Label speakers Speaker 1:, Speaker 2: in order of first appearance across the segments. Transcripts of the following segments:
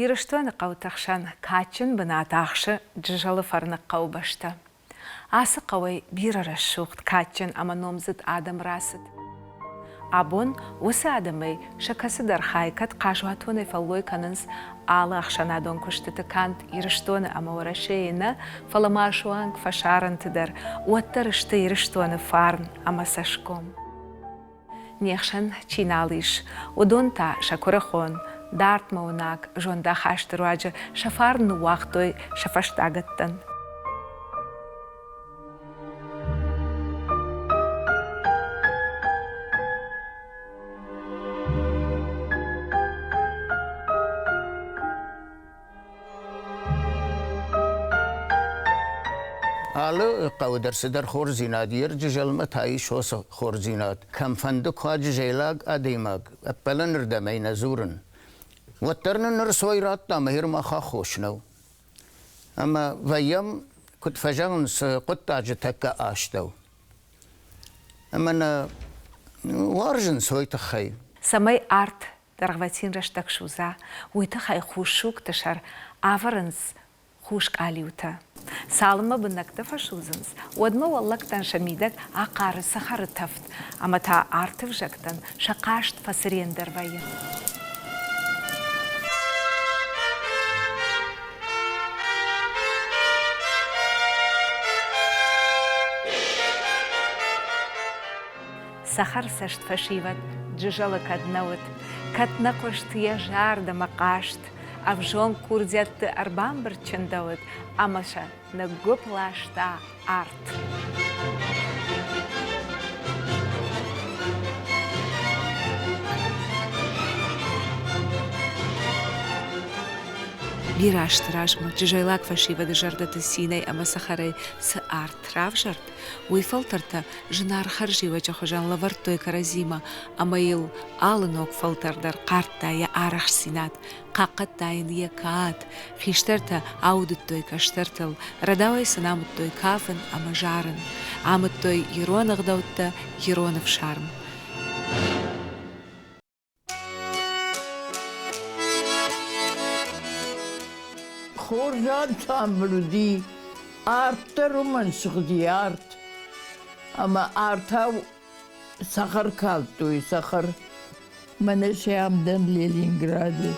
Speaker 1: Ирыстоны хъӕуты хсӕн кадджын бынат ахсы Джызӕлы фӕрныг хъӕубӕстӕ. Ацы хъӕуӕй бирӕ рӕсугъд, кадджын ӕмӕ номдзыд адӕм рацыд. Абон уыцы адӕмӕй сӕ кӕцыдӕр хай кӕд хъазуатонӕй фӕллой кӕнынц алы ӕхсӕнадон куыстыты канд Ирыстоны ӕмӕ Уӕрӕсейы нӕ, фӕлӕ ма суанг фӕсарӕнты дӕр, уӕддӕр сты Ирыстоны фарн ӕмӕ цӕсгом. Не хсӕн чи нал ис, уыдон та сӕ куырыхон, дардмӕуынаг зондахасты руаджы сӕ фарн ныууагътой сӕ фӕстагӕттӕн.
Speaker 2: Алы хъӕуы дӕр цыдӕр хорздзинад, йе рджызӕлмӕ та ис уыцы хорздзинад. Кӕмфӕнды куы аджызӕйлаг адӕймаг, ӕппӕлӕнырдӕм ӕй нӕ дзурын, уӕддӕр нын ныр сой радта ӕмӕ йыр мах аххос нӕу. Ӕмӕ вӕййӕм, куыд фӕзӕгъынц, хъуыддаджы тӕккӕ астӕу. Ӕмӕ нӕ уарзынц уый тыххӕй.
Speaker 1: Цӕмӕй арт дӕргъвӕтин рӕстӕг судза, уый тыххӕй хус сугты сӕр ӕвӕрынц хус къалиутӕ. Цалынмӕ бынӕгтӕ фӕсудзынц, уӕдмӕ уӕллӕгтӕн сӕ мидӕг ахъары цӕхӕры тӕфт ӕмӕ та арты взӕгтӕн сӕ хъазт фӕцырендӕр вӕййы. Цӕхӕрцӕст фӕсивӕд Джызӕлы кӕд нӕ уыд, кӕд нӕ хъуыст йӕ зӕрдӕмӕ хъазт, ӕвзонг курдиӕтты ӕрбамбырд чындӕуыд ӕмӕ сӕ ныггуыпп ласта арт. Бирӕ азты размӕ джызӕйлаг фӕсивӕды зӕрдӕты цинӕй ӕмӕ цӕхӕрӕй цы арт равзӕрд, уый фӕлтӕртӕ зынаргъ хӕрзиуӕджы хуызӕн лӕвӕрдтой кӕрӕдзимӕ ӕмӕ йыл алы ног фӕлтӕр дӕр хъардта йӕ арӕхстдзинад, хъахъхъӕдта йын йӕ кад, хистӕртӕ аудыдтой кӕстӕртыл, рӕдауӕй сын амыдтой кафын ӕмӕ зарын, амыдтой ирон ӕгъдӕуттӕ, ирон ӕфсарм.
Speaker 3: Хорз ансамбль уыди, арт дӕр уымӕн сыгъди, арт. Ӕмӕ артау цӕхӕр калдтой, цӕхӕр. Мӕнӕ сӕм дӕн Ленинграды.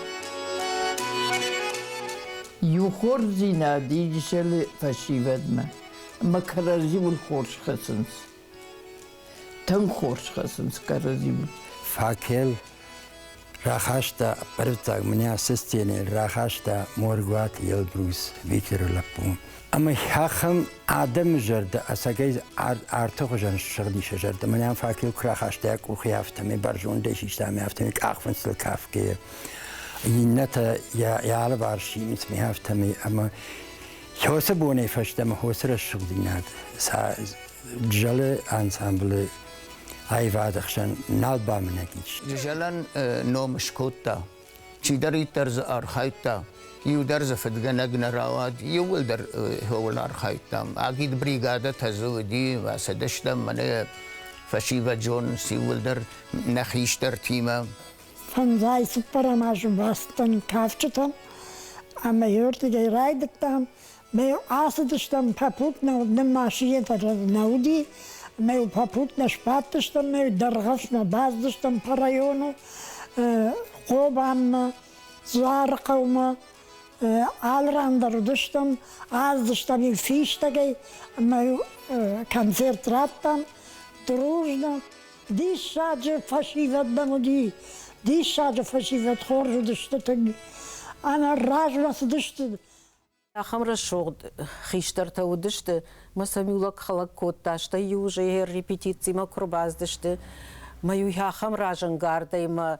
Speaker 3: Иу хорздзинад Иджелы фӕсивӕдмӕ, ӕмӕ кӕрӕдзиуыл хорз хӕцынц. Тынг хорз хӕцынц кӕрӕдзиуыл.
Speaker 4: Факел рахаста ӕппӕрццаг мӕнӕ ацы сценӕйыл рахаста Моргуаты Елбрус, Викторы лӕппу. Ӕмӕ ахӕм адӕмы зӕрдӕ ӕцӕгӕй арты хуызӕн ссыгъди сӕ зӕрдӕ. Мӕнӕ факел куы рахаста йӕ къухы, афтӕмӕй бӕрзондӕй систа ӕмӕ афтӕмӕй къахфындзтыл кафгӕйӕ. Иннӕтӕ йӕ алыварс симынц афтӕмӕй ӕмӕ Хосы бонӕй фӕстӕмӕ хосы рӕсугъддзинад Джызӕлы ансамблы аивады хсӕн нал бамынӕг ис.
Speaker 2: Джызӕлӕн ном скодта, чидӕриддӕр дзы архайдта, иу дӕр дзы фыдгӕнӕг нӕ рауад, иууылдӕр ууыл архайдтам. Агид бригадӕтӕ дзы уыди, ацыдыстӕм, мӕнӕ фӕсивӕд зонынц иууылдӕр нӕ хистӕртимӕ.
Speaker 5: Фӕндзай цыппӕрӕм азы бацыдтӕн кафджытӕм ӕмӕ ердыгӕй райдыдтам. Ме ацыдыстӕм попутно, нын машинӕтӕ нӕ уыди, ме попутно сбадтыстӕм, ме Дӕргъӕвсмӕ бацыдыстӕм по району, Хъобанмӕ, Дзуарыхъӕумӕ, алы ран дӕр уыдыстӕм, ацыдыстӕм-иу фистӕгӕй ӕмӕ концерт радтам дружно. Диссаджы фӕсивӕд нӕм уыди, диссаджы фӕсивӕд хорз уыдысты тынг. Ӕмӕ размӕ цыдысты.
Speaker 6: Ахӕм рӕсугъд хистӕртӕ уыдысты, мӕ сӕм-иу лӕг хӕлӕг кодта, стӕй-иу уже репетицимӕ куы рбацыдысты, мӕ-иу ахӕм разӕнгардӕй мӕ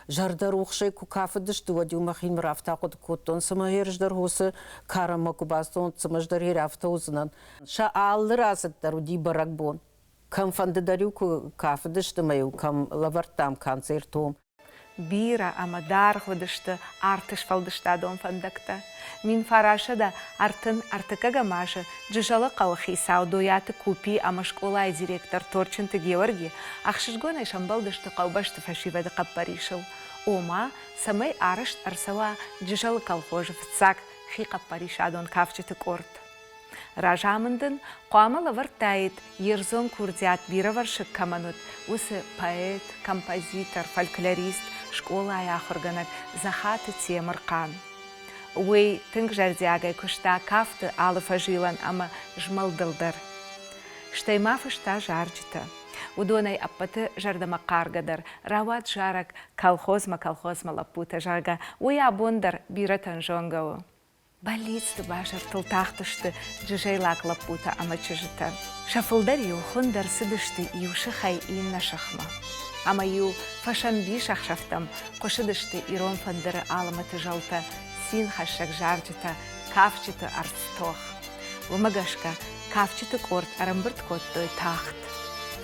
Speaker 6: зӕрдӕрухсӕй куы кафыдысты, уӕд-иу мӕхимӕ афтӕ хъуыды кодтон, цымӕ ӕз дӕр уыцы карӕнмӕ куы бацыдтон, цымӕ ӕз дӕр афтӕ уыдзынӕн. Сӕ алы рацыд дӕр уыди бӕрӕгбон. Кӕмфӕнды дӕр-иу куы кафыдысты ӕмӕ-иу кӕм лӕвӕрдтам концерт, уым.
Speaker 1: Бирӕ ӕмӕ даргъ уыдысты арты сфӕлдыстадон фӕндӕгтӕ. 1933 азы Джызӕлы хъӕуы хицау Дойаты Купи ӕмӕ скъолайы директор Торчынты Георги ӕхсызгонӕй сӕмбӕлдысты хъӕубӕсты фӕсивӕды хъӕппӕрисыл. Ома, цӕмӕй арӕзт ӕрцӕуа Джызӕлы колхозы фыццаг хихъӕппӕрисадон кафджыты къорд. Разамынд ын хъуамӕ лӕвӕрдтаид йе рдзон курдиат бирӕвӕрсыг кӕмӕн уыд, уыцы поэт, композитор, фольклорист, скъолайы ахуыргӕнӕг Дзӕхаты Темырхъан. Уый тынг зӕрдиагӕй куыста кафты алы фӕзилӕн ӕмӕ змӕлдыл дӕр. Стӕй ма фыста зарджытӕ. Уыдонӕй ӕппӕты зӕрдӕмӕхъаргӕдӕр рауад зарӕг «Колхозмӕ, колхозмӕ лӕппутӕ», зӕгъгӕ, уый абон дӕр бирӕтӕн зонгӕ у. Бӕллицты базартыл тахтысты джызӕйлаг лӕппутӕ ӕмӕ чызджытӕ. Сӕ фылдӕр-иу хуынд ӕрцыдысты иу сыхӕй иннӕ сыхмӕ. Ӕмӕ-иу фӕсӕмбисӕхсӕвтӕм хъуысыдысты ирон фӕндыры алымыты зӕлтӕ, цинхӕссӕг зарджытӕ, кафджыты ӕрцтох. Уымӕ гӕсгӕ кафджыты къорд ӕрӕмбырд кодтой тахт.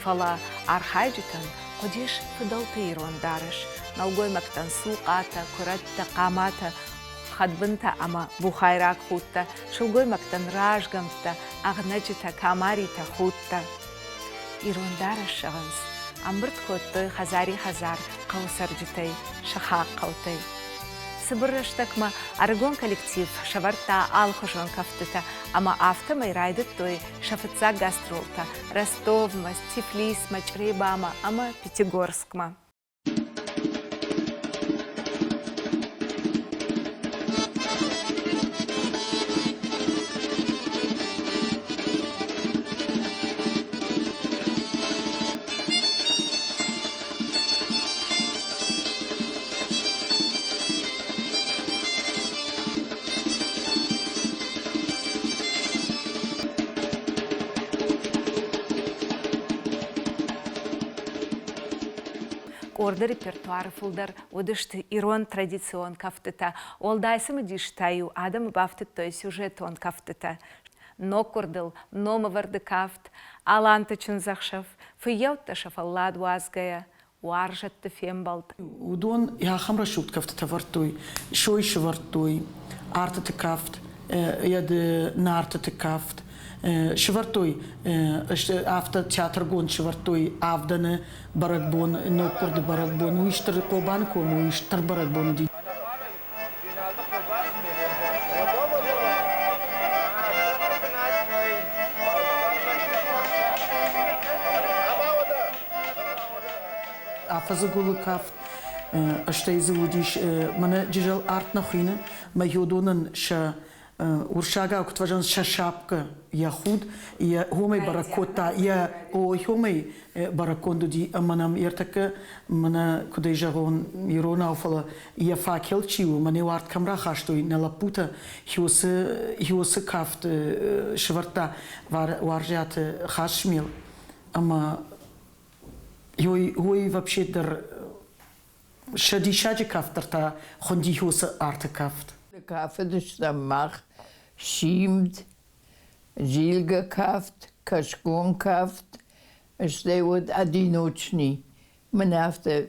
Speaker 1: Фӕлӕ архайджытӕн хъуыдис фыдӕлты ирон дарӕс, нӕлгоймӕгтӕн цухъатӕ, куырӕттӕ, хъаматӕ, хӕдбынтӕ ӕмӕ бухайраг худтӕ, сылгоймӕгтӕн разгӕмттӕ, ӕгънӕджытӕ, камаритӕ, худтӕ. Ирон дарӕс зӕгъынц, ӕмбырд кодтой хӕдзари-хӕдзар хъӕуы цӕрджытӕй, сыхаг хъӕутӕй. Цыбыр рӕстӕгмӕ ӕрыгон коллектив сӕвӕрдта алыхуызон кӕфтытӕ ӕмӕ афтӕмӕй райдыдтой сӕ фыццаг гастролтӕ Ростовмӕ, Тифлисмӕ, Чъребамӕ ӕмӕ Пятигорскмӕ. Къорды репертуары фылдӕр уыдысты ирон традицион кӕфтытӕ, уӕлдай цымыдистӕ-иу адӕмы бафтыдтой сюжетон кӕфтытӕ. Ноггуырдыл номӕвӕрды кафт, Аланты чындзӕхсӕв, фыййӕуттӕ сӕ фӕллад уадзгӕйӕ, уарзӕтты фембӕлд.
Speaker 7: Уыдон ахӕм рӕсугъд кӕфтытӕ вӕрдтой, сой сывӕрдтой, артыты кафт, йӕ нартыты кафт, сывӕрдтой афтӕ театргонд сывӕрдтой авдӕны бӕрӕгбон, ноггуырды бӕрӕгбон, уый стыр Хъобаны комы уый стыр бӕрӕгбон уыди. Афӕдзы гуылы кафт, стӕй дзы уыдис мӕнӕ Джызӕл арт нӕ хуины, мӕ йодонӕн сӕ уырыссагау куыд фӕзӕгъынц, сӕ шапкӕ, йӕ худ, йӕ хомӕй бӕрӕг кодта, йӕ хомӕй бӕрӕггонд уыди ӕмӕ нӕм ӕртӕккӕ мӕнӕ куыдӕй зӕгъон иронау, фӕлӕ йӕ факел чи у, мӕнӕ уарт кӕм рахастой нӕ лӕппутӕ, Хиосы кафт сывӕрдта Уарзиаты Хасмел ӕмӕ уый вообще дӕр сӕ диссаджы кафт дӕр та хуынди Хиосы арты кафт.
Speaker 3: Кафыдыстӕм мах симд, зилгӕ кафт, кӕсгон кафт, стӕй уыд одиночный. Мӕн афтӕ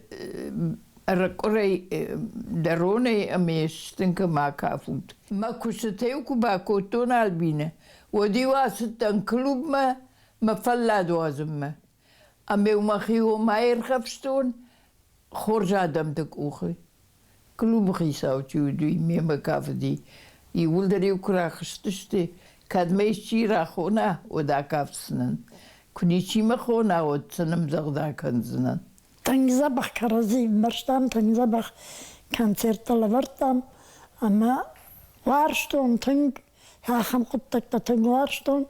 Speaker 3: ӕркъуырӕй дӕронӕй ӕмӕ стын кӕм акафут. Мӕ куыстытӕ-иу куы бакодтон Альбинӕ, уӕд-иу ацыдтӕн клубмӕ мӕ фӕллад уадзынмӕ. Ӕмӕ-иу мӕхи уым аирхӕфстон хорз адӕмты къухы. Клубы хицау чи уыд, уый мемӕ кафыди. Иууылдӕр-иу куы рахызтысты, кӕд мӕ исчи рахона, уӕд акафдзынӕн. Куы ничи мӕ хона, уӕд сын ӕмдзӕгъд акӕндзынӕн.
Speaker 5: Тынг дзӕбӕх кӕрӕдзи ӕмбӕрстам, тынг дзӕбӕх концерттӕ лӕвӕрдтам ӕмӕ уарзтон тынг ахӕм хъуыддӕгтӕ тынг уарзтон.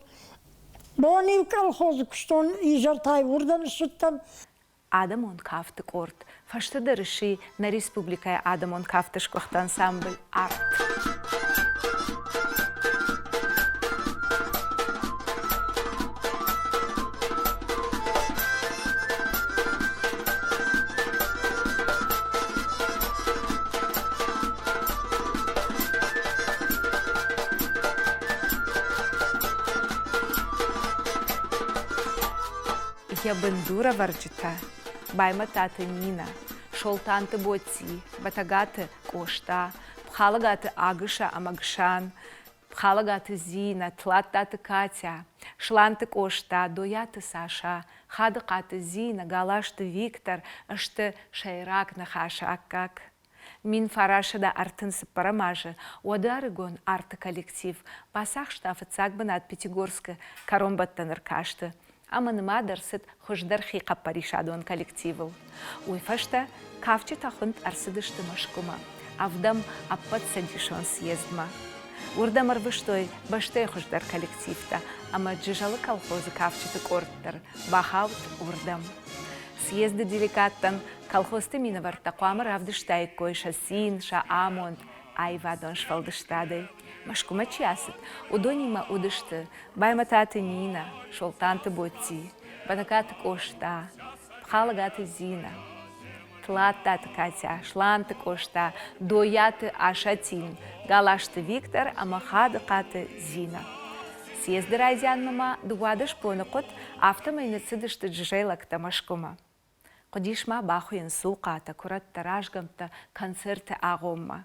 Speaker 5: Бон-иу колхозы куыстон, изӕртӕй уырдӕм ссыдтӕн.
Speaker 1: Адӕмон кафты къорд фӕстӕдӕр сси нӕ республикӕйы адӕмон кафты сгуыхт ансамбль «Арт». Йӕ бындурӕвӕрджытӕ Баймӕтаты Нинӕ, Солтанты Боци, Бӕтӕгаты Къоста, Пхалӕгаты Агыса ӕмӕ Гсан. Пхалӕгаты Зинӕ, Тлаттаты Катя, Сланты Къоста, Дойаты Саша, Хадыхъаты Зинӕ, Галазты Виктор сты сӕйраг ныхасы аккаг. 1934 азы уӕды ӕрыгон арты коллектив бацахста фыццаг бынат Пятигорскы кӕронбӕттӕн ӕркасты ӕмӕ нымад ӕрцыд хуыздӕр хихъӕппӕрисадон коллективыл. Уый фӕстӕ кафджытӕ хуынд ӕрцыдысты Мӕскуымӕ, ӕвдӕм ӕппӕтцӕдисон съездмӕ. Уырдӕм ӕрвыстой бӕстӕйы хуыздӕр коллективтӕ ӕмӕ Джызӕлы колхозы кафджыты къорд дӕр бахауд уырдӕм. Съезды делегаттӕн колхозты минӕвӕрттӕ хъуамӕ равдыстаиккой сӕ цин, сӕ амонд аивадон сфӕлдыстадӕй. Мӕскуымӕ чи ацыд, уыдонимӕ уыдысты Баймӕтаты Нинӕ, Солтанты Бодти, Бӕтӕгаты Къоста, Пхалӕгаты Зинӕ, Тлаттаты Катя, Сланты Къоста, Дойаты Асатин, Галазты Виктор ӕмӕ Хадыхъаты Зинӕ. Съезды райдианмӕ ма 12 боны хъуыд, афтӕмӕй ныццыдысты джызӕйлӕгтӕ Мӕскуымӕ. Хъуыдис ма бахуыйын цухъатӕ, куырӕттӕ, разгӕмттӕ концерты агъоммӕ.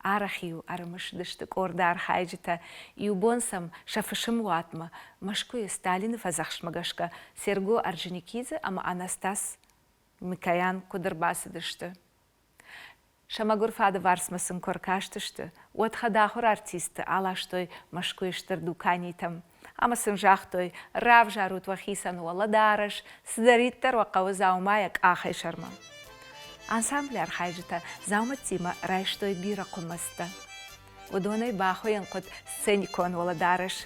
Speaker 1: Арӕх-иу ӕрымысыдысты къорды архайджытӕ, иу бон сӕм сӕ фысымуатмӕ Мӕскуыйы Сталины фӕдзӕхстмӕ гӕсгӕ Серго Орджоникидзе ӕмӕ Анастас Микоян куыд ӕрбацыдысты. Сӕ мӕгуыр фадыварцмӕ сын куы ӕркастысты, уӕд хӕдахуыр артистты аластой Мӕскуыйы стыр дуканитӕм ӕмӕ сын загътой, равзарут уӕхицӕн уӕлӕдарӕс, цыдӕриддӕр уӕ хъӕуы дзаумайӕ къахӕй сӕрмӕ. Ансамблы архайджытӕ дзаумӕттимӕ райстой бирӕ хъуымӕцтӕ. Уыдонӕй бахуыйын хъуыд сценикон уӕлӕдарӕс.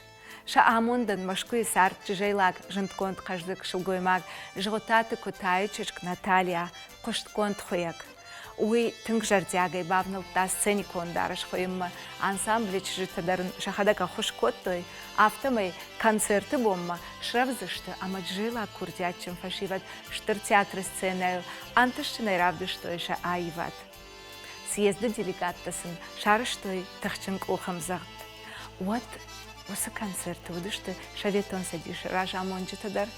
Speaker 1: Сӕ амондӕн Мӕскуыйы цард чызӕйлаг зындгонд хъӕздыг сылгоймаг Згъуытаты Куытайы чызг Наталья, хъуыстгонд хуыйӕг. Уый тынг зӕрдиагӕй бавнӕлдта сценикон дарӕс хуыйынмӕ, ансамблы чызджытӕ дӕр ын сӕхӕдӕг ӕххуыс кодтой, афтӕмӕй концерты бонмӕ срӕвдз сты ӕмӕ джызӕйлаг курдиатджын фӕсивӕд Стыр театры сценӕйыл ӕнтыстджынӕй равдыстой сӕ аивад. Съезды делегаттӕ сын сарӕзтой тыхджын къухӕмдзӕгъд. Уӕд уыцы концерты уыдысты Советон Цӕдисы разамонджытӕ дӕр.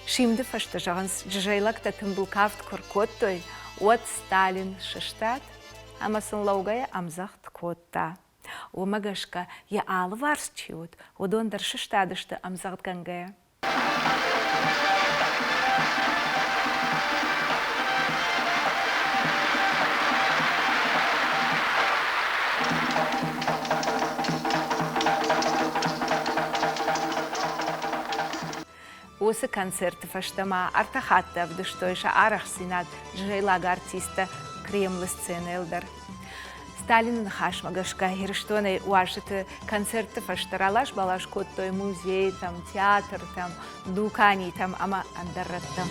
Speaker 1: Симды фӕстӕ, зӕгъынц, джызӕйлӕгтӕ тымбыл кафт куы ркодтой, уӕд Сталин сыстад ӕмӕ сын лӕугӕйӕ ӕмдзӕгъд кодта. Уымӕ гӕсгӕ йӕ алыварс чи уыд, уыдон дӕр сыстадысты ӕмдзӕгъдгӕнгӕйӕ. Уыцы концерты фӕстӕ ма ӕртӕ хатты ӕвдыстой сӕ арӕхстдзинад джызӕйлаг артисттӕ Кремлы сценӕйыл дӕр. Сталины ныхасмӕ гӕсгӕ Ирыстонӕй уазджыты концертты фӕстӕ ралас-балас кодтой музейтӕм, театртӕм, дуканитӕм ӕмӕ ӕндӕр рӕттӕм.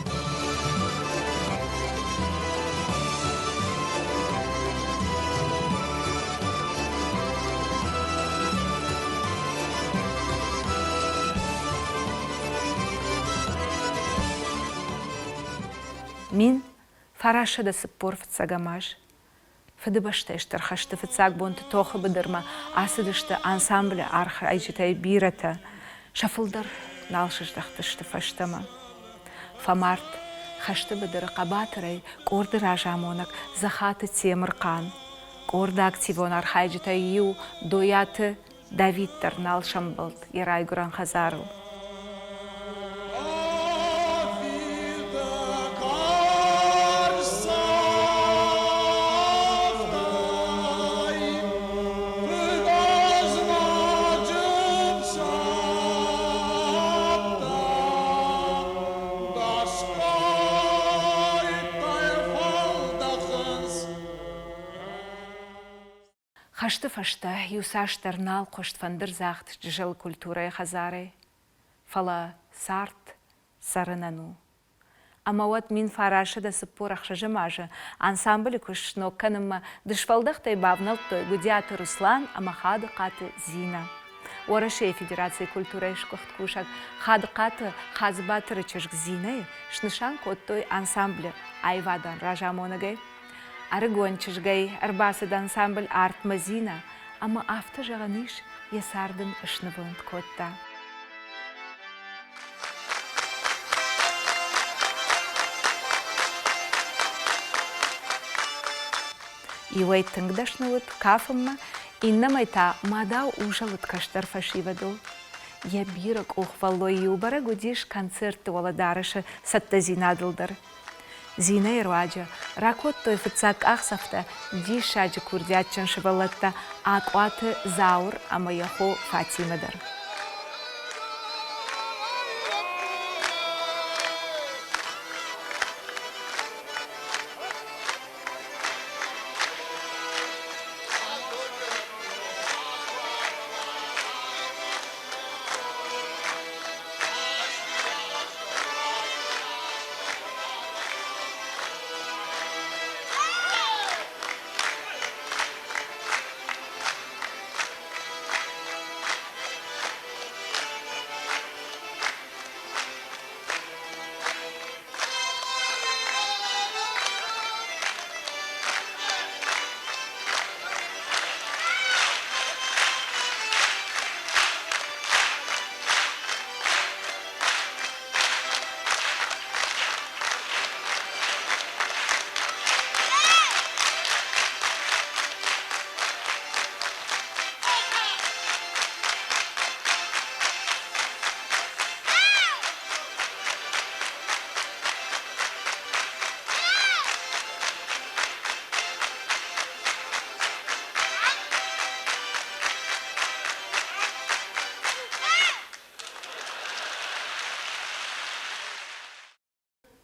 Speaker 1: 1945 аз Фыдыбӕстӕйы Стыр хӕсты фыццаг бонты тохы быдырмӕ ацыдысты ансамблы архайджытӕй бирӕтӕ, сӕ фылдӕр нал сыздӕхтысты фӕстӕмӕ. Фӕмард хӕсты быдыры хъӕбатырӕй къорды разамонӕг Дзӕхаты Темырхъан. Къорды активон архайджытӕй иу Дойаты Давид дӕр нал сӕмбӕлд йӕ райгуырӕн хӕдзарыл. Хӕсты фӕстӕ иуцасдӕр нал хъуыст фӕндырдзагъд чысыл культурӕйы хӕдзарӕй, фӕлӕ цард цӕрынӕн у. Ӕмӕ уӕд 1946 азы ансамблы куыст сног кӕнынмӕ дысфӕлдӕхтӕй бавнӕлдтой Гуыдиаты Руслан ӕмӕ Хадыхъаты Зинӕ. Уӕрӕсейы Федерацийы культурӕйы сгуыхт кусӕг Хадыхъаты Хадзыбатыры чызг Зинӕйы снысан кодтой ансамблы аивадон разамонӕгӕй. Ӕрыгон чызгӕй ӕрбацыд ансамбль Артмӕ Зинӕ ӕмӕ афтӕ зӕгъӕн ис, йӕ цард ын снывонд кодта. Иуӕй тынг дӕсны уыд кафынмӕ, Иннӕмӕй та мадау узӕлыд кӕстӕр фӕсивӕдыл. Йӕ бирӕ къухвӕллой-иу бӕрӕг уыдис концертты уӕлӕдарӕсы цӕттӕдзинадыл дӕр. Зинӕйы руаджы ракодтой фыццаг къахдзӕфтӕ диссаджы курдиатджын сывӕллӕттӕ Акъуаты Зауыр ӕмӕ йӕ хо Фатимӕ дӕр.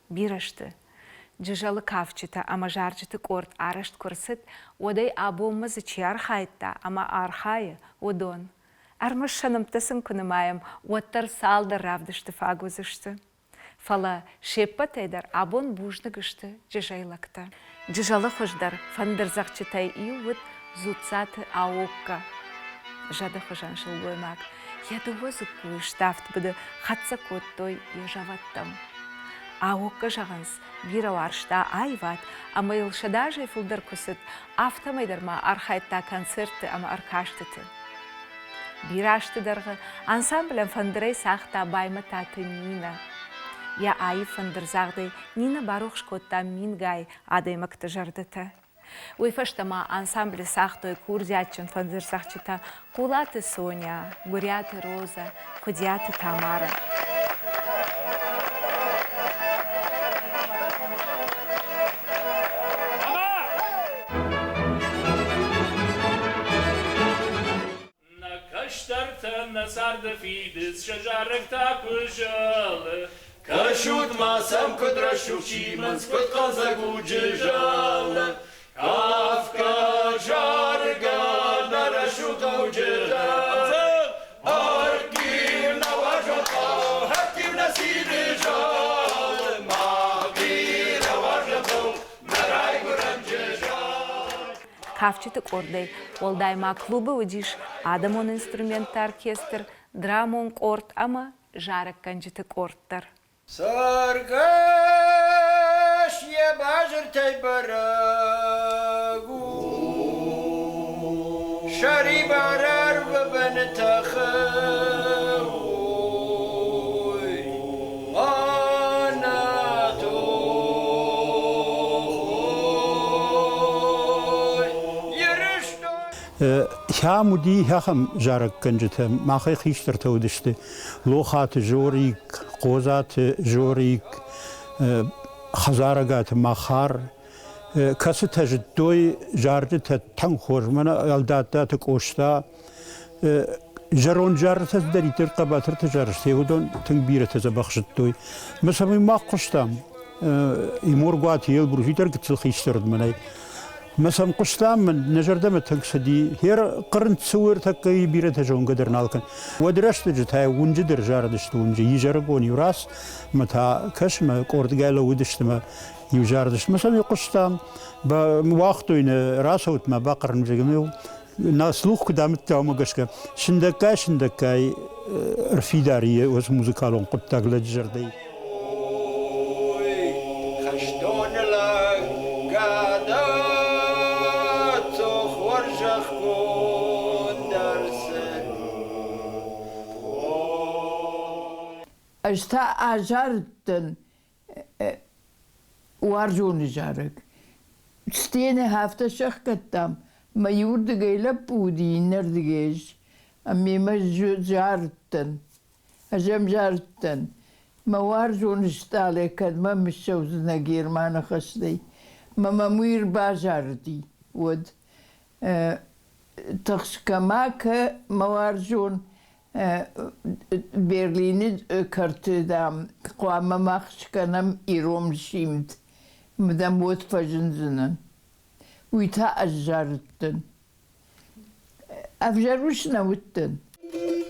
Speaker 1: Бирӕ сты. Джызӕлы кафджытӕ ӕмӕ зарджыты къорд арӕзт куы рцыд, уӕдӕй абонмӕ дзы чи архайдта ӕмӕ архайы, уыдон. Ӕрмӕст сӕ нӕмттӕ сын куы нымайӕм, уӕддӕр цалдӕр равдысты фаг уыдзысты. Фӕлӕ се ппӕтӕй дӕр абон бузныг сты джызӕйлӕгтӕ. Джызӕлы хуыздӕр фӕндырдзӕгъдджытӕй иу уыд Дзуццаты Аокка. Зӕды хуызӕн сылгоймаг йӕ дыууӕ дзыккуйы ставд быды хӕццӕ кодтой йӕ зӕвӕттӕм. Аокка, зӕгъынц, бирӕ уарзта аивад ӕмӕ йыл сӕдӕазӕй фылдӕр куы цыд, афтӕмӕй дӕр ма архайдта концертты ӕмӕ ӕркастыты. Бирӕ азты дӕргъы ансамблӕн фӕндырӕй цагъта Баймӕтаты Нинӕ. Йӕ аив фӕндырдзагъдӕй Нинӕ барухс кодта мингай адӕймӕгты зӕрдӕтӕ. Уый фӕстӕ ма ансамблы цагътой курдиатджын фӕндырдзӕгъдджытӕ Хъулаты Соня, Гуыриаты Розӕ, Куыдиаты Тамарӕ.
Speaker 8: Нӕ кӕстӕртӕ нӕ царды фидыц, сӕ зарӕг та куы зӕлы. Кӕсут ма сӕм, куыд рӕсугъд симынц, куыд хъӕлдзӕг у Джызӕлы. Кафгӕ, заргӕ, нӕ рӕсугъд у Джызӕлы. Ӕрттив нӕ уарзон хъӕу, ӕрттив нӕ цины залы. Мах бирӕ уарзӕм дӕу, нӕ райгуырӕн Джызӕл.
Speaker 1: Кафджыты къордӕй уӕлдай ма клубы уыдис адӕмон инструментты оркестр, драмон къорд ӕмӕ зарӕггӕнджыты къорд дӕр.
Speaker 9: Цӕргӕс йӕ базыртӕй бӕрӕг у, сӕрибар арвы бын тӕхы.
Speaker 10: Хӕм уыди ахӕм зарӕггӕнджытӕ, махӕй хистӕртӕ уыдысты Лохаты Жорик, Хъодзаты Жорик, Хӕдзарӕгаты Махар, кӕцытӕ зыдтой зарджытӕ тынг хорз, мӕнӕ Ӕлдаттаты Къоста, зӕронд зарджытӕ цыдӕриддӕр хъӕбатырты зарджытӕ, уыдон тынг бирӕтӕ дзӕбӕх зыдтой. Мӕ цӕмӕй мах хъуыстам, Моргуаты Елбрус, уый дӕр гыццыл хистӕр уыд мӕнӕй. Мӕ сӕм хъуыстам, нӕ зӕрдӕмӕ тынг цыди. Хер хъырнт цы у ӕртӕккӕйы бирӕтӕ зонгӕ дӕр нал кӕн. Уӕд рӕстӕджы та уынджы дӕр зарыдысты уынджы. Изӕрыгон-иу рац, мӕ та кӕс, мӕ къордгай лӕууыдысты мӕ иу зарыдысты. Мӕ сӕм хъуыстам, уагътой нӕ рацӕут мӕ бахъырнджыгмӕ. Нӕ слух куыд амыдта, уымӕ гӕсгӕ сындӕггай-сындӕггай ӕрфидар и уыцы музыкалон хъуыддаг лӕджы зӕрдӕйы.
Speaker 9: Хӕстон лӕг гӕдӕцох хорзӕхгонд ӕрцыд.
Speaker 3: Ӕз та азарыдтӕн уарзоны зарӕг. Стены афтӕ сӕхгӕдтам. Мӕ иуырдыгӕй лӕппу уыди, иннӕрдыгӕй ӕз. Ӕмӕ мемӕ зарыдтӕн. Ӕз ӕм зарыдтӕн. Мӕ уарзон стъалӕ кӕдмӕ ссӕудзынӕ Германы хӕстӕй? Мӕ мӕм уый ӕрбазарыди, уӕд. Тыхсгӕ ма кӕ, мӕ уарзон, Берлины кӕрты, дам, хъуамӕ мах скӕнӕм ирон симд. Дам, уӕд фӕзындзынӕн. Уый та ӕз зарыдтӕн. Ӕвзӕр ус нӕ уыдтӕн.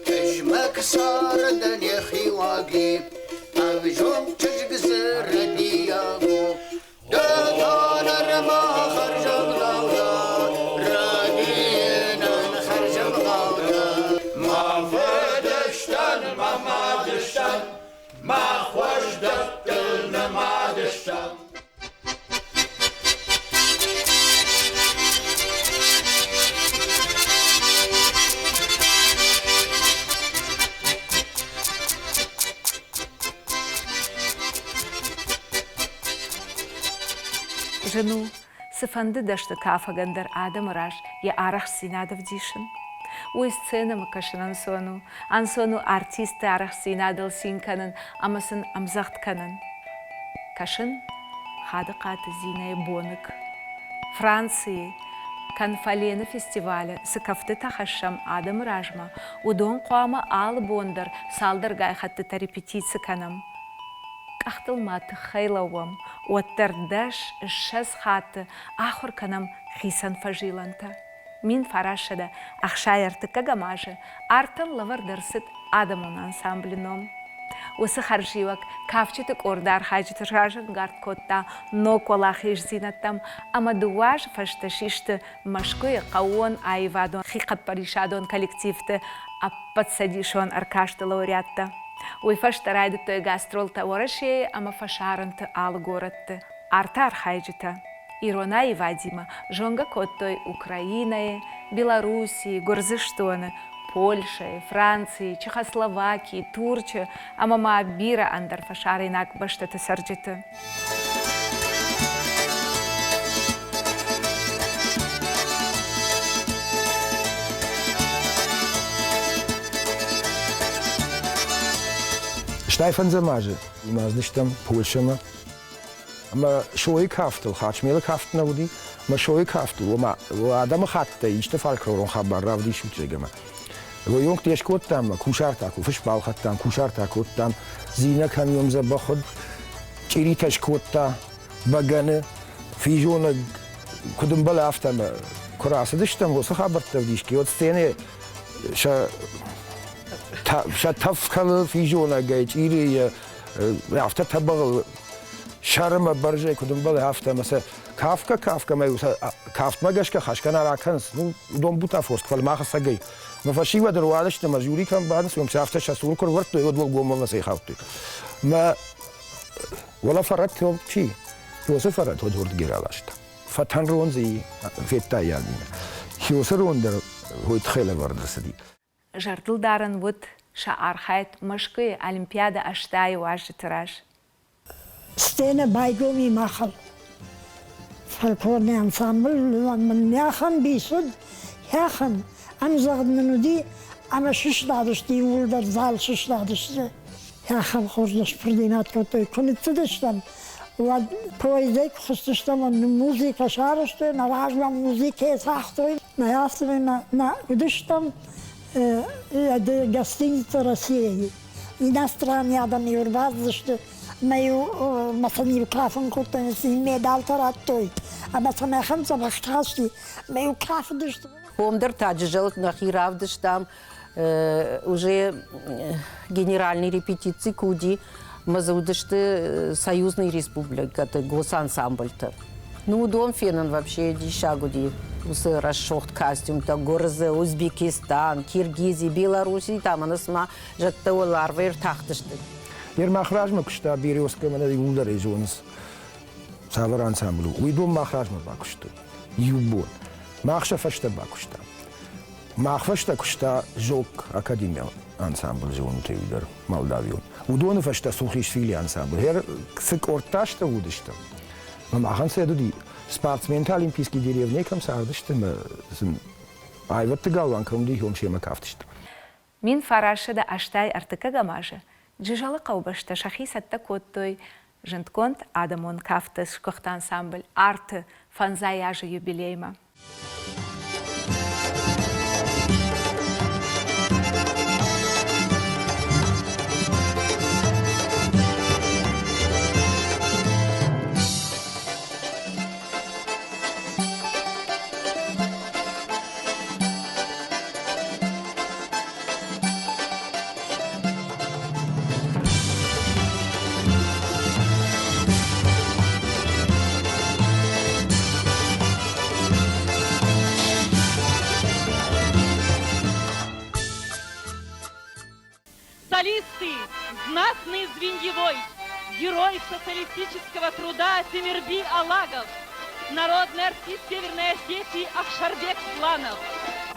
Speaker 2: Тызмӕг цардӕн йӕхи уаги, ӕвзонг чызг дзы рӕдийаг у. Ды та нырма хӕрзӕгъдау дӕ, рӕдийынӕн хӕрзӕгъдау дӕ.
Speaker 8: Мӕ фыдыстӕн, мӕ мадыстӕн, мӕ хуыздӕттыл нымадыстӕм.
Speaker 1: Зын у, цыфӕнды дӕсны кафӕгӕн дӕр адӕмы раз йӕ арӕхстдзинад ӕвдисын. Уый сценӕмӕ кӕсын ӕнцон у, ӕнцон у артистты арӕхстдзинадыл цин кӕнын ӕмӕ сын ӕмдзӕгъд кӕнын. Кӕсын Хадыхъаты Зинӕйы боныг. Францийы Конфалены фестивалы цы кӕфтытӕ хӕссӕм адӕмы размӕ, уыдон хъуамӕ алы бон дӕр цалдӕргай хӕттытӕ репетици кӕнӕм. Къӕхтыл ма тыххӕй лӕууӕм, уӕддӕр 10-20 хатты ахуыр кӕнӕм хицӕн фӕзилӕнтӕ. 1963 азы артӕн лӕвӕрд ӕрцыд адӕмон ансамблы ном. Уыцы хӕрзиуӕг кафджыты къорды архайджыты разӕнгард кодта ног уӕлахиздзинӕдтӕм ӕмӕ дыууӕ азы фӕстӕ систы Мӕскуыйы хъӕууон аивадон хихъӕппӕрисадон коллективты ӕппӕтцӕдисон ӕркасты лауреаттӕ. Уый фӕстӕ райдыдтой гастролтӕ Уӕрӕсейы ӕмӕ фӕсарӕнты алы горӕтты. Арты архайджытӕ ирон аивадимӕ зонгӕ кодтой Украинӕйы, Белоруссийы, Гуырдзыстоны, Польшӕйы, Францийы, Чехословакийы, Турчы ӕмӕ ма бирӕ ӕндӕр фӕсарӕйнаг бӕстӕты цӕрджыты.
Speaker 11: Стӕй фӕндзӕм азы уымӕздыстӕм Польшӕмӕ. Ӕмӕ Сойы кафтыл, Хачмелы кафт нӕ уыди, ӕмӕ Сойы кафтыл, ома адӕмы хаттӕй исты фольклорон хабар равдисут, зӕгъгӕ. Уыйонг не скодтам, кусарт фыс балхӕдтам, кусарт акодтам, Зинӕ кӕм дзӕбӕх уыд, чъиритӕ скодта, бӕгӕны, физонӕг, куыд ӕмбӕлы, афтӕ ӕмӕ куы рацыдыстӕм, уыцы хабӕрттӕ ӕвдисгӕ, уӕд сценӕйы сӕ сӕ тӕф кӕлы физонӕгӕй, чъирийӕ, афтӕ тӕбӕгъыл сӕрмӕ бӕрзӕй куыд ӕмбӕлы, афтӕ ӕмӕ сӕ кафгӕ-кафгӕ ӕмӕ сӕ кафтмӕ гӕсгӕ хӕсгӕ нӕ ракӕнынц, ну, уыдон бутафорск, фӕлӕ мах ӕцӕгӕй. Мӕ фӕсивӕд ӕруадысты ӕмӕ жюри кӕм бадынц, уым сӕ афтӕ сӕ цуры куы ӕрывӕрдтой, уӕд уӕлгоммӕ фӕцӕйхаудтой. Мӕ уӕлӕ фӕрӕт чи? Уыцы фӕрӕт уӕд уырдыгӕй раласта. Фӕтӕн рон дзы федта йӕ Хиосы рон дӕр уый тыххӕй лӕвӕрд ӕрцыди.
Speaker 1: Зӕрдылдарӕн уыд сӕ архайд Мӕскуыйы Олимпиадӕ ӕстайы уазджыты раз.
Speaker 5: Сценӕ байгом и махыл. Фольклорный ансамбль мын ахӕм бис уыд, ахӕм ӕмдзӕгъд мын уыди, ӕмӕ сыстадысты иууылдӕр зал сыстадысты. Ахӕм хорз нӕ спрдинат кодтой. Куы ныццыдыстӕм, уӕд поездӕй куы хызтыстӕм, уӕд нын музыкӕ сарӕзтой, нӕ размӕ музыкӕ цагътой. Нӕ афтӕмӕй нӕ уыдыстӕм гостиница Россия-йы. Иностранный адӕм-иу ӕрбацыдысты ӕмӕ-иу мӕ сын-иу кафын кодтой, сын медалтӕ радтой ӕмӕ сӕм ахӕм дзӕбӕх касти, ӕмӕ-иу кафыдысты.
Speaker 6: Уым дӕр та Джызӕлы нӕхи равдыстам, уже генеральный репетици куы уыди, ӕмӕ дзы уыдысты союзный республикӕты госансамбльтӕ. Ну, уыдон фенын вообще диссаг уыди. Уыцы рӕсугъд костюмтӕ Гуырдзы, Узбекистан, Киргизи, Белоруссийы та мӕнӕ цыма зӕдтӕ уӕларвӕй ӕртахтысты.
Speaker 11: Ер мах размӕ куыста Березка, мӕнӕ иууылдӕр ӕй зонынц, цавӕр ансамбль у. Уый дон мах размӕ бакуыстой. Иу бон. Мах сӕ фӕстӕ бакуыстам. Мах фӕстӕ куыста ЗОК академион ансамбль зонут уый дӕр, молдавион. Уыдоны фӕстӕ Сухишвили ансамбль. Цы къордтӕ уыдысты, махӕн сӕ уыди. Спортсментӕ Олимпийский деревняйы кӕм цардысты ӕмӕ сын аивӕдты галуан кӕм уыди, уым семӕ кафтысты.
Speaker 1: 1983 азы Джызӕлы хъӕубӕстӕ сӕхи цӕттӕ кодтой зындгонд адӕмон кафты сгуыхт ансамбль «Арт-ы фӕндзай азы юбилеймӕ.
Speaker 12: Солисты, знатный звеньевой, герой социалистического труда Тимирби Алагов, народный артист Северной Осетии Ахшарбек Сланов,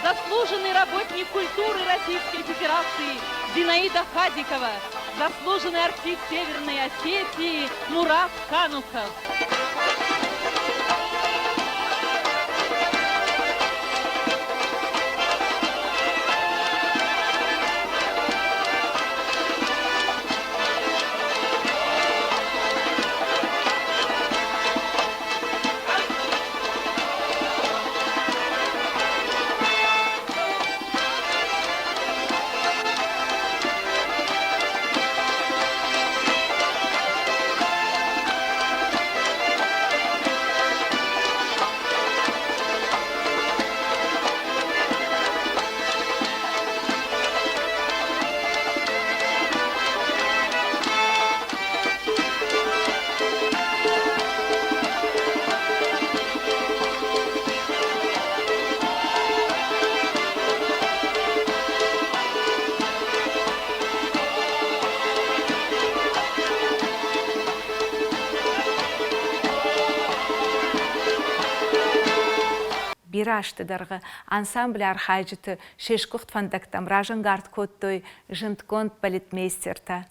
Speaker 12: заслуженный работник культуры Российской Федерации Зинаида Хадикова, заслуженный артист Северной Осетии Мурат Кануков.
Speaker 1: Бирӕ азты дӕргъы ансамблы архайджыты се сгуыхт фӕндӕгтӕм разӕнгард кодтой зындгонд балетмейстертӕ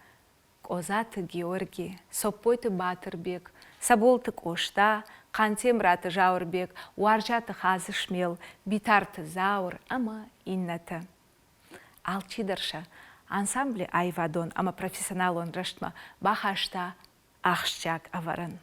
Speaker 1: Къозаты Георги, Соппойты Батырбег, Цӕболты Къоста, Хъантемыраты Зауырбег, Уарзиаты Хадзысмел, Битарты Зауыр ӕмӕ иннӕтӕ. Алчидӕр сӕ ансамблы аивадон ӕмӕ профессионалон рӕзтмӕ бахаста ахсджиаг ӕвӕрӕн.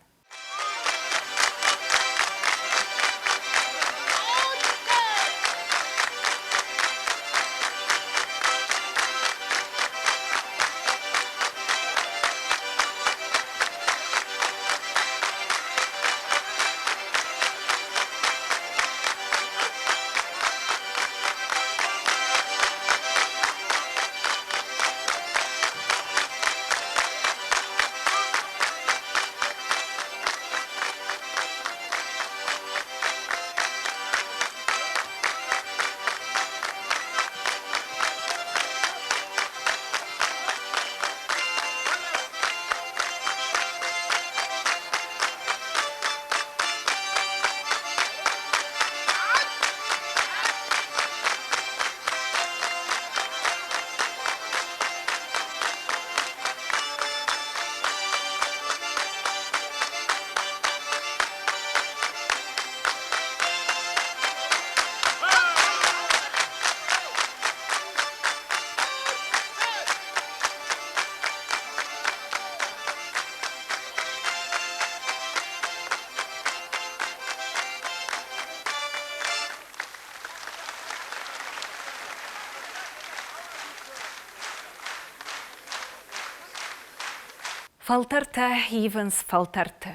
Speaker 1: Фӕлтӕртӕ ивынц фӕлтӕрты,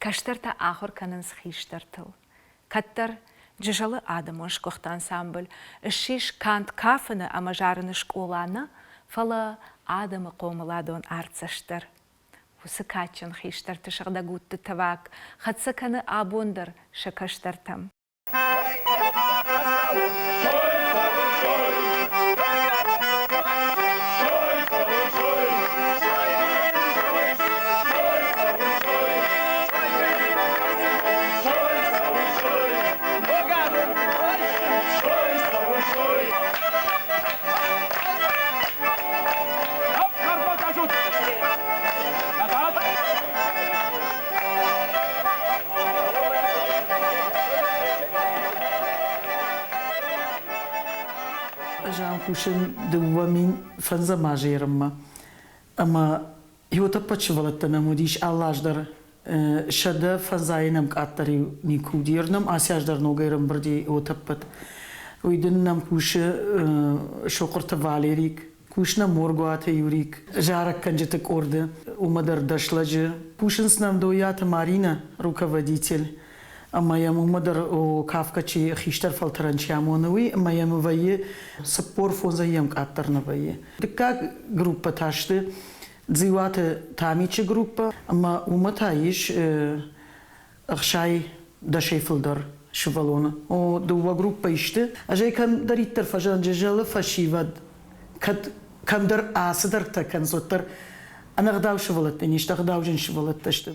Speaker 1: кӕстӕртӕ ахуыр кӕнынц хистӕртыл. Кӕддӕр Джызӕлы адӕмон сгуыхт ансамбль ссис канд кафыны ӕмӕ зарыны скъола нӕ, фӕлӕ адӕмы хъомыладон артдзӕст дӕр. Уыцы кадджын хистӕрты сыгъдӕг удты тӕваг хӕццӕ кӕны абон дӕр сӕ кӕстӕртӕм.
Speaker 7: Ӕз ам кусын 2005 азы ерынмӕ. Ӕмӕ иутӕппӕт сывӕллӕттӕ нӕм уыдис алы аз дӕр 105 нӕм къаддӕр никуы уыди. Нӕм ацы аз дӕр ногӕй ӕрӕмбырд и утӕппӕт. Уый дын нӕм кусы Сохъуырты Валерик, кусы нӕм Моргуаты Юрик, зарӕггӕнджыты къорды, уымӕ дӕр дӕс лӕджы. Кусынц нӕм Дойаты Маринӕ, руководитель, ӕмӕ йӕм уымӕ дӕр кафгӕ чи хистӕр фӕлтӕрӕн чи амоны, уый, ӕмӕ йӕм вӕййы 45-ӕй йӕм къаддӕр нӕ вӕййы. Дыккаг группӕ та сты Дзиуаты Тамичы группӕ, ӕмӕ уымӕ та ис 60-ӕй фылдӕр сывӕллоны. О, дыууӕ группӕйы сты. Ӕз ӕй кӕмдӕриддӕр фӕзӕгъын, Джызӕлы фӕсивӕд кӕд кӕмдӕр ацыдӕртӕ кӕнынц, уӕддӕр ӕнӕгъдау сывӕллӕттӕ не сты, ӕгъдауджын сывӕллӕттӕ сты.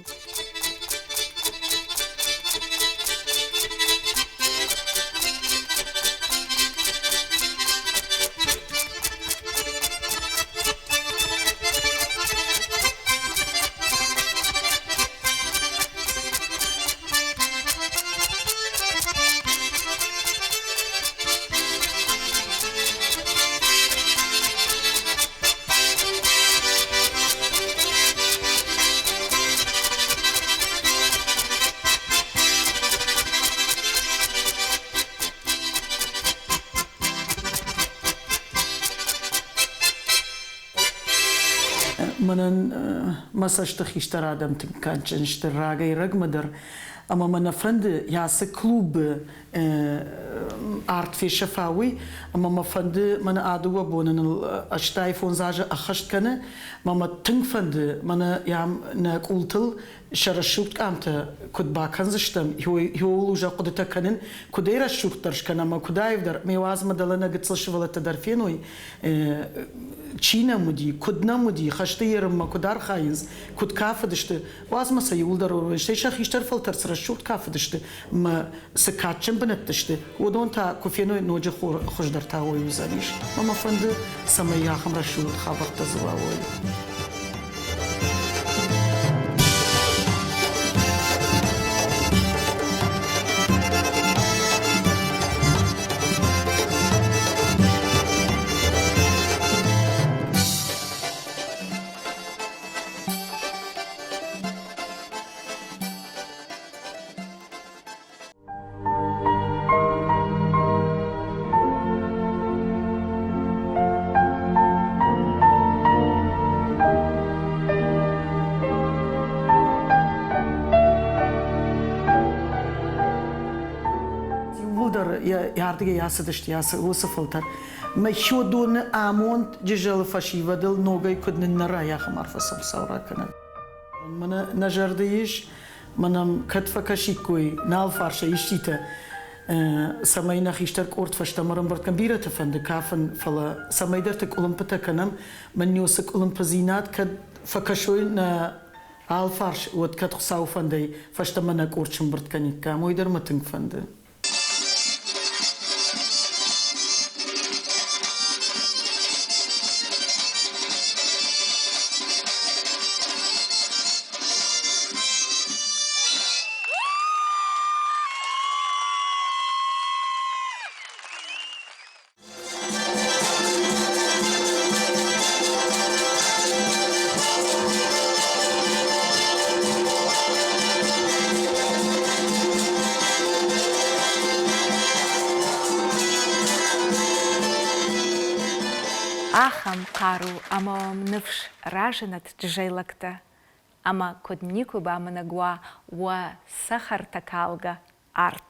Speaker 7: Мӕнӕн мӕ цӕсты хистӕр адӕм тынг кадджын сты рагӕй-рӕгмӕ дӕр. Ӕмӕ мӕ нӕ фӕнды, ацы клубы арт фесӕфа, уый. Ӕмӕ мӕ фӕнды, мӕнӕ а дыууӕ боны ныл 85 азы ӕххӕст кӕны. Мӕ мӕ тынг фӕнды, мӕнӕ йӕм нӕ къултыл сӕ рӕсугъд къамтӕ куыд бакӕндзыстӕм, иуыл уже хъуыдытӕ кӕнын, куыд ӕй рӕсугъддӕр скӕнӕм ӕмӕ куыд аивдӕр, ме уадз мӕ дӕлӕ нӕ гыццыл сывӕллӕттӕ дӕр феной, чи нӕм уыди, куыд нӕм уыди, хӕсты ерынмӕ куыд архайынц, куыд кафыдысты, уадз мӕ сӕ иуылдӕр стӕй сӕ хистӕр фӕлтӕр цы рӕсугъд кафыдысты мӕ цы кадджын бынӕтты сты, уыдон та куы феной, ноджы хуыздӕр та уый уыдзӕнис. Мӕ мӕ фӕнды, цӕмӕй ахӕм рӕсугъд хабӕрттӕ дзы уа, уой. Иууылдӕр ардыгӕй ацыдысты уыцы фӕлтӕр. Мӕхъодоны амонд Джызӕлы фӕсивӕдыл ногӕй куыд ныннӕра, ахӕм арфӕ сӕм Хуыцау ракӕнӕд. Мӕнӕ нӕ зӕрды ис, мӕнӕ кӕд фӕкӕсиккой нал фарсӕй исчитӕ, цӕмӕй нӕ хистӕр къорд фӕстӕмӕ ӕрӕмбырд кӕн. Бирӕты фӕнды кафын, фӕлӕ цӕмӕйдӕрты къуылымпытӕ кӕнӕм. Мӕн уыцы къуылымпыдзинад кӕд фӕкӕсой нӕ алфарс, уӕд кӕд Хуыцауы фӕндӕй фӕстӕмӕ нӕ къорд сӕмбырд кӕниккам, уый дӕр мӕ тынг фӕнды.
Speaker 1: Ахӕм хъару ӕмӕ уӕм ныфс разынӕд джызӕйлӕгтӕ, ӕмӕ куыд никуы бамынӕг уа уӕ цӕхӕртӕ калгӕ арт.